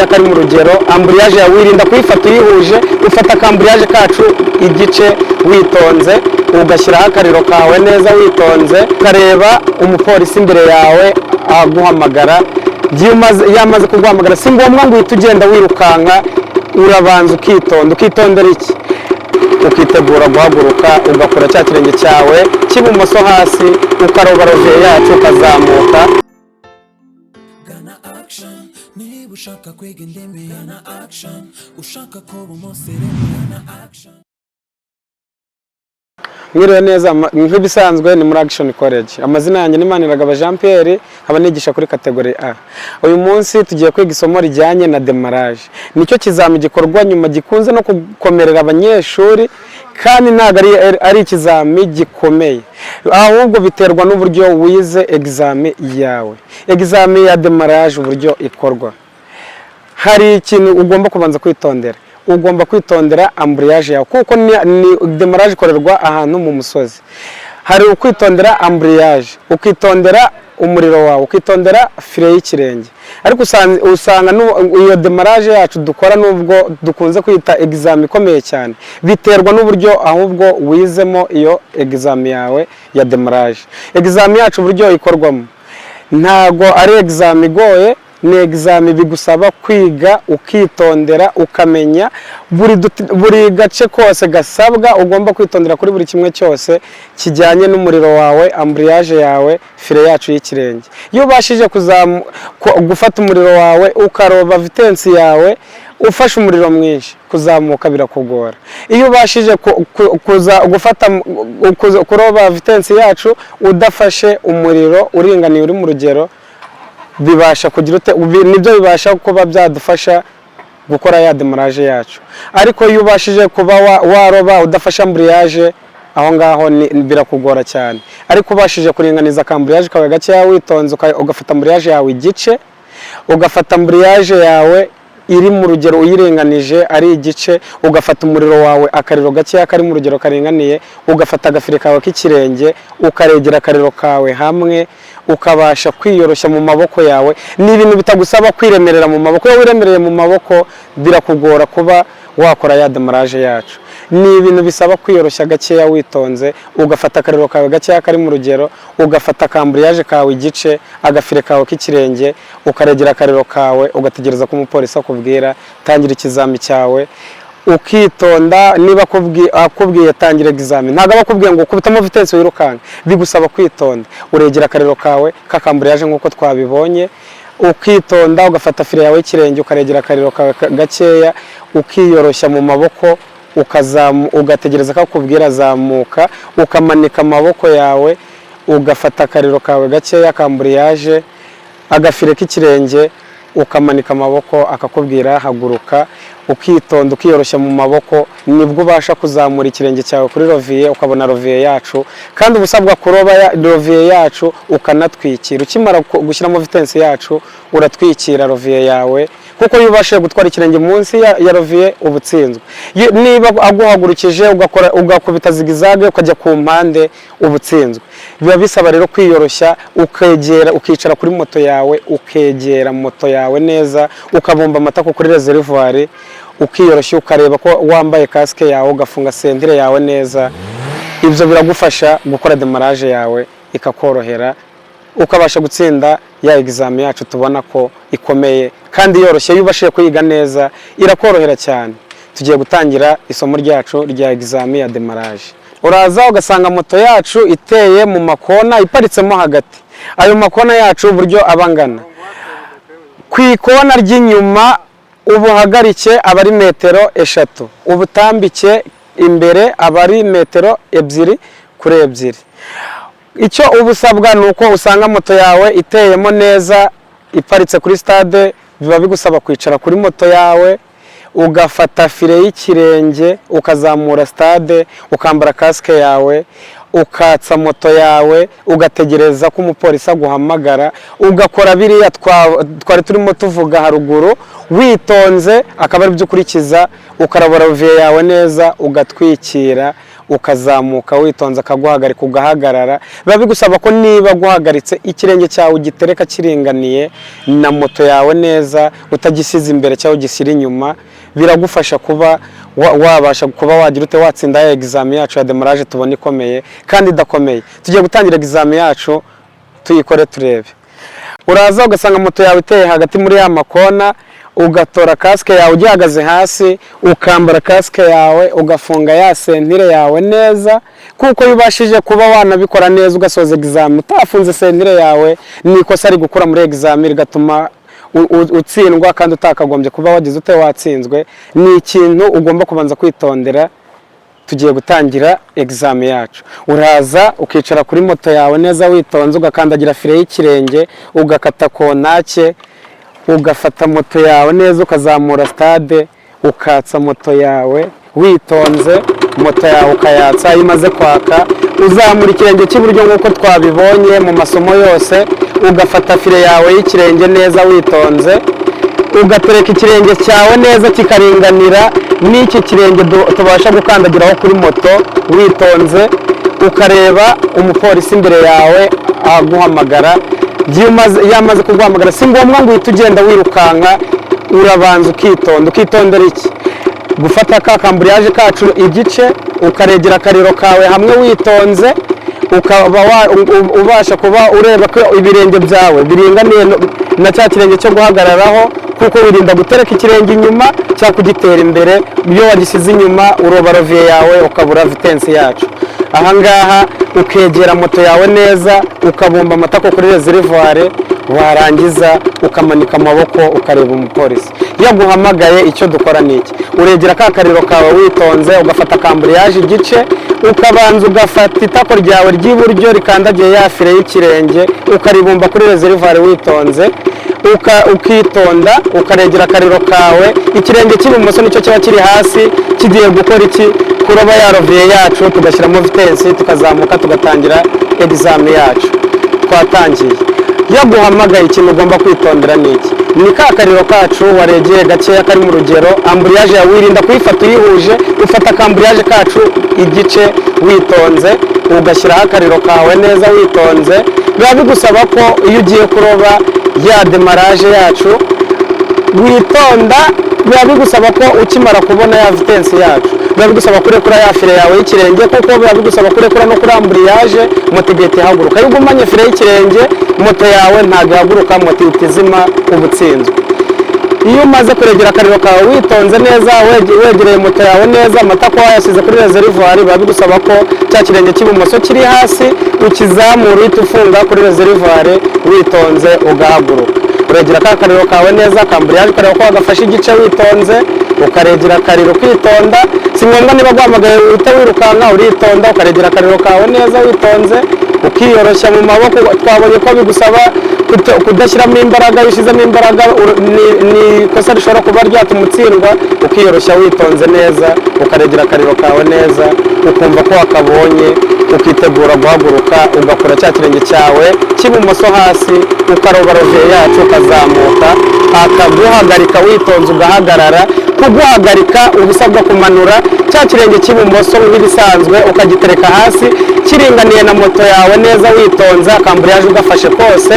Kari mu rugero, embrayage yawe wirinda kuyifata uyihuje. Ufata aka embrayage kacu igice witonze, ugashyiraho akariro kawe neza witonze, ukareba umupolisi imbere yawe aguhamagara. Iyo amaze kuguhamagara, si ngombwa ngo uhite ugenda wirukanka. Urabanza ukitonda. Ukitondera iki? Ukitegura guhaguruka, ugakora cya kirenge cyawe cy'ibumoso hasi, ukaroba levier yacu, ukazamuka. Gana Action niba ushaka kwiga indimi, gana Action ushaka kuba umusirimu, gana Action. Mwiriwe neza. Nk'ibisanzwe ni muri Action College. Amazina yanjye ni Maniragaba Jean Pierre, nkaba nigisha kuri catégorie A. Uyu munsi tugiye kwiga isomo rijyanye na démarrage. Nicyo kizami gikorwa nyuma gikunze no gukomerera abanyeshuri, kandi ntabwo ari ikizami gikomeye, ahubwo biterwa n'uburyo wize examen yawe. Examen ya démarrage, uburyo ikorwa, hari ikintu ugomba kubanza kwitondera. Ugomba kwitondera embrayage yawe, kuko ni démarrage ikorerwa ahantu mu musozi. Hari ukwitondera embrayage, ukitondera umuriro wawe, ukitondera frein y'ikirenge. Ariko usanga iyo démarrage yacu dukora, nubwo dukunze kwita examen ikomeye cyane, biterwa n'uburyo ahubwo wizemo iyo examen yawe ya démarrage. Examen yacu, uburyo ikorwamo, ntago ari examen igoye. Ni examen bigusaba kwiga, ukitondera, ukamenya buri gace kose gasabwa. Ugomba kwitondera kuri buri kimwe cyose kijyanye n'umuriro wawe, embrayage yawe, frein yacu y'ikirenge. Iyo ubashije gufata umuriro wawe, ukaroba vitesse yawe, ufashe umuriro mwinshi, kuzamuka birakugora. Iyo ubashije gufata kuroba vitesse yacu udafashe umuriro uringaniye, uri mu rugero, bibasha kugira ute? Nibyo bibasha kuba byadufasha gukora ya démarrage yacu. Ariko iyo ubashije kuba waroba udafashe embrayage, aho ngaho birakugora cyane. Ariko ubashije kuringaniza aka embrayage kawe gakeya witonze, ugafata embrayage yawe igice, ugafata embrayage yawe iri mu rugero, uyiringanije ari igice, ugafata umuriro wawe, akariro gakeya kari mu rugero karinganiye, ugafata aga frein kawe k'ikirenge, ukaregera akariro kawe hamwe, ukabasha kwiyoroshya mu maboko yawe. Ni ibintu bitagusaba kwiremerera mu maboko. Iyo wiremereye mu maboko, birakugora kuba wakora ya démarrage yacu. Ni ibintu bisaba kwiyoroshya gakeya witonze, ugafata akariro kawe gakeya kari mu rugero, ugafata aka embrayage kawe igice, aga frein kawe k'ikirenge, ukaregera akariro kawe, ugategereza ko umupolisi akubwira tangira ikizami cyawe, ukitonda. Niba akubwiye tangira examen, ntabwo aba akubwiye ngo ukubitamo vitesse wirukanka. Bigusaba kwitonda, uregera akariro kawe k'aka embrayage nk'uko twabibonye, ukitonda, ugafata frein yawe y'ikirenge, ukaregera akariro kawe gakeya, ukiyoroshya mu maboko, ugategereza ko akubwira zamuka, ukamanika amaboko yawe, ugafata akariro kawe gakeya ka embrayage, aga frein k'ikirenge, ukamanika amaboko, akakubwira haguruka, ukitonda, ukiyoroshya mu maboko. Nibwo ubasha kuzamura ikirenge cyawe kuri levier, ukabona levier yacu. Kandi uba usabwa kuroba levier yacu, ukanatwikira. Ukimara gushyiramo vitesse yacu, uratwikira levier yawe, kuko iyo ubashije gutwara ikirenge munsi ya levier, uba utsinzwe. Niba aguhagurukije, ugakora, ugakubita zigzag, ukajya ku mpande, uba utsinzwe. Biba bisaba rero kwiyoroshya, ukegera, ukicara kuri moto yawe, ukegera moto yawe neza, ukabumba amatako kuri réservoir, ukiyoroshya, ukareba ko wambaye casque yawe, ugafunga ceinture yawe neza. Ibyo biragufasha gukora démarrage yawe ikakorohera, ukabasha gutsinda ya examen yacu tubona ko ikomeye kandi yoroshye. Iyo ubashije kuyiga neza, irakorohera cyane. Tugiye gutangira isomo ryacu rya examen ya démarrage. Uraza ugasanga moto yacu iteye mu makona, iparitsemo hagati. Ayo makona yacu, uburyo aba angana, ku ikona ry'inyuma ubuhagarike aba ari metero 3, ubutambike imbere aba ari metero 2 kuri 2. Icyo uba usabwa ni uko usanga moto yawe iteyemo neza, iparitse kuri stade. Biba bigusaba kwicara kuri moto yawe, ugafata frein y'ikirenge, ukazamura stade, ukambara casque yawe, ukatsa moto yawe, ugategereza ko umupolisi aguhamagara, ugakora biriya twari turimo tuvuga haruguru witonze, akaba ari byo ukurikiza, ukarabura levier yawe neza, ugatwikira. Ukazamuka witonze, akaguhagarika ugahagarara. Biba bigusaba ko niba guhagaritse, ikirenge cyawe ugitereka kiringaniye na moto yawe neza, utagisize imbere cyangwa ugishyira inyuma. Biragufasha kuba wabasha kuba wagira ute, watsinda ya examen yacu ya démarrage. Tubona ikomeye kandi idakomeye. Tugiye gutangira examen yacu, tuyikore turebe. Uraza ugasanga moto yawe iteye hagati muri ya makona, ugatora kasike yawe ugihagaze hasi, ukambara kasike yawe, ugafunga ya ceinture yawe neza, kuko iyo ubashije kuba wanabikora neza ugasoza examen utafunze ceinture yawe, ni ikosa rigukura muri examen, rigatuma utsindwa kandi utakagombye kuba wagize ute, watsinzwe. Ni ikintu ugomba kubanza kwitondera. Tugiye gutangira examen yacu. Uraza ukicara kuri moto yawe neza witonze, ugakandagira frein y'ikirenge, ugakata contact, ugafata moto yawe neza, ukazamura stade, ukatsa moto yawe witonze. Moto yawe ukayatsa. Iyo imaze kwaka, uzamura ikirenge cy'iburyo nk'uko twabibonye mu masomo yose, ugafata frein yawe y'ikirenge neza witonze, ugatereka ikirenge cyawe neza kikaringanira n'iki kirenge tubasha gukandagiraho kuri moto witonze, ukareba umupolisi imbere yawe aguhamagara. Iyo amaze kuguhamagara, si ngombwa ngo uhite ugenda wirukanka. Urabanza ukitonda. Ukitondera iki? Gufata ka ka embrayage kacu igice, ukaregera akariro kawe hamwe witonze, ukaba ubasha kuba ureba ko ibirenge byawe biringaniye na cya kirenge cyo guhagararaho, kuko wirinda gutereka ikirenge inyuma cyangwa kugitera imbere. Iyo wagisize inyuma, uroba levier yawe, ukabura vitesse yacu. Ahangaha ukegera moto yawe neza, ukabumba amatako kuri réservoir, warangiza ukamanika amaboko, ukareba umupolisi. Iyo aguhamagaye, icyo dukora ni iki? Uregera ka kariro kawe witonze, ugafata ka embrayage igice, ukabanza ugafata itako ryawe ry'iburyo rikandagiye ya frein y'ikirenge, ukaribumba kuri réservoir witonze, ukitonda ukaregera akariro kawe. Ikirenge cy'ibumoso nicyo kiba kiri hasi, kigiye gukora iki? Kuroba ya levier yacu, tugashyiramo vitesse, tukazamuka, tugatangira examen yacu. Twatangiye. Iyo aguhamagaye, ikintu ugomba kwitondera ni iki? Ni ka kariro kacu waregeye gakeya kari mu rugero. Embrayage yawe wirinda kuyifata uyihuje. Ufata ka embrayage kacu igice witonze, ugashyiraho akariro kawe neza witonze. Biba bigusaba ko iyo ugiye kuroba ya démarrage yacu witonda. Biba bigusaba ko ukimara kubona ya vitesse yacu, biba bigusaba kurekura ya frein yawe y'ikirenge, kuko biba bigusaba kurekura no kuri embrayage, moto igahita ihaguruka. Iyo ugumanye frein y'ikirenge, moto yawe ntabwo ihaguruka, moto ihita izima, uba utsinzwe. Iyo umaze kuregera akariro kawe witonze neza, wegereye moto yawe neza, amatako wayashyize kuri réservoir, biba bigusaba ko cya kirenge cy'ibumoso kiri hasi ukizamura, uhita ufunga kuri réservoir witonze, ugahaguruka. Uregera ka kariro kawe neza, ka embrayage ukareba ko wagafashe igice witonze, ukaregera akariro ukitonda. Si ngombwa niba guhamagaye uhita wirukanka. Uritonda, ukaregera akariro kawe neza witonze, ukiyoroshya mu maboko. Twabonye ko bigusaba kudashyiramo imbaraga. Iyo ushyizemo imbaraga, ni ikosa rishobora kuba ryatuma utsindwa. Ukiyoroshya witonze neza, ukaregera akariro kawe neza, ukumva ko wakabonye, ukitegura guhaguruka, ugakora cya kirenge cyawe cy'ibumoso hasi, ukaroba levier yacu, ukazamuka, akaguhagarika witonze, ugahagarara. Kuguhagarika, uba usabwa kumanura cya kirenge cy'ibumoso nk'ibisanzwe, ukagitereka hasi kiringaniye na moto yawe neza witonze, aka embrayage ugafashe kose,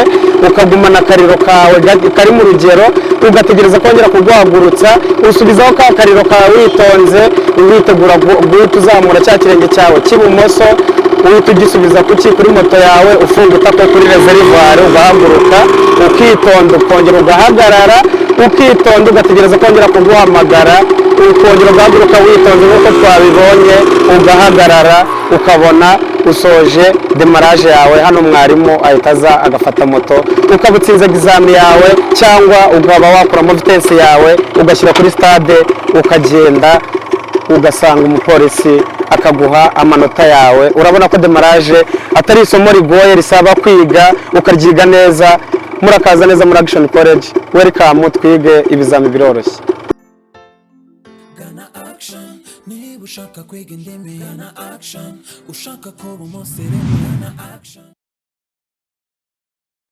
ukagumana akariro kawe kari mu rugero, ugategereza kongera kuguhagurutsa. Usubizaho ka kariro kawe witonze, witegura guhita uzamura cya kirenge cyawe cy'ibumoso, uhita ugisubiza kuki? Kuri moto yawe, ufunga itako kuri réservoir, ugahaguruka ukitonda, ukongera ugahagarara ukitonda, ugategereza kongera kuguhamagara, ukongera ugahaguruka witonze nk'uko twabibonye, ugahagarara, ukabona usoje démarrage yawe. Hano mwarimu ahita aza agafata moto, ukaba utsinze examen yawe, cyangwa ukaba wakuramo vitesse yawe, ugashyira kuri stade, ukagenda ugasanga umupolisi akaguha amanota yawe. Urabona ko démarrage atari isomo rigoye, risaba kwiga ukaryiga neza. Murakaza neza muri Action College. Welcome, twige ibizami biroroshye. Gana Action niba ushaka kwiga indimi, gana Action ushaka kuba umusirimu, gana Action.